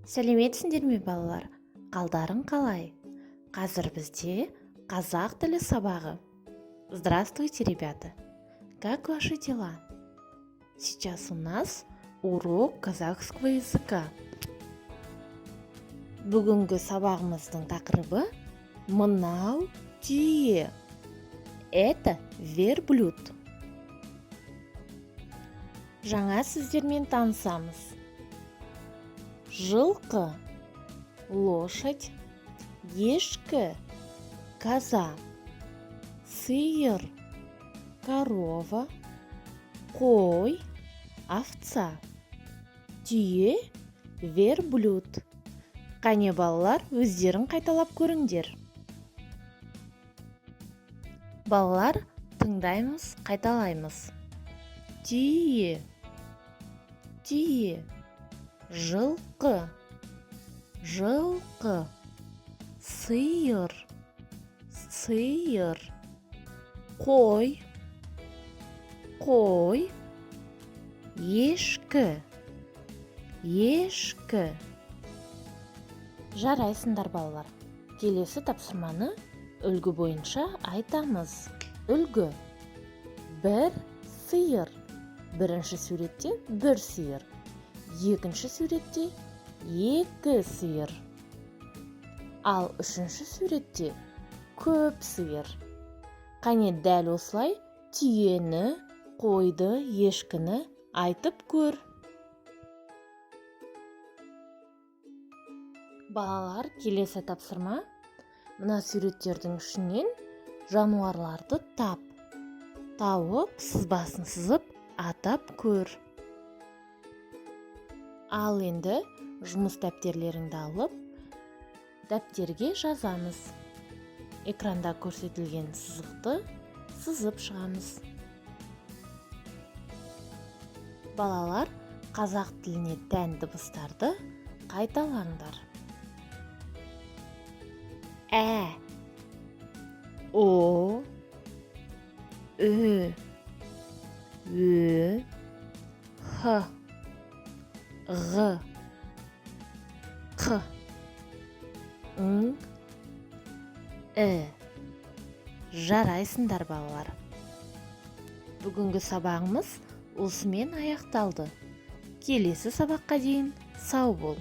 Сәлеметсіңдер ме, балалар? Қалдарың қалай? Қазір бізде қазақ тілі сабағы. Здравствуйте, ребята! Как ваши дела? Сейчас у нас урок казахского языка. Бүгінгі сабағымыздың тақырыбы: «Мынау түйе». Это верблюд. Жаңа сөздермен танысамыз. Жылқы – лошадь, ешкі – коза, сиыр – корова, қой – овца, түйе – верблюд. Қане, балалар, өздерің қайталап көріңдер. Балалар, тыңдаймыз, қайталаймыз. Түйе, түйе. Жылқы, жылқы. Сиыр, сиыр. Қой, қой. Ешкі, ешкі. Жарайсыңдар, балалар! Келесі тапсырманы үлгі бойынша айтамыз. Үлгі: бір сиыр. Бірінші суретте бір сиыр, екінші суретте екі сиыр, ал үшінші суретте көп сиыр. Қане, дәл осылай түйені, қойды, ешкіні айтып көр. Балалар, келесі тапсырма: мына суреттердің ішінен жануарларды тап. Тауып, сызбасын сызып, атап көр. Ал енді жұмыс дәптерлеріңді алып, дәптерге жазамыз. Экранда көрсетілген сызықты сызып шығамыз. Балалар, қазақ тіліне тән дыбыстарды қайталаңдар. Ә, о, ү, ө, х, ғ, қ, ң, і. Жарайсыңдар, балалар! Бүгінгі сабағымыз осымен аяқталды. Келесі сабаққа дейін сау бол!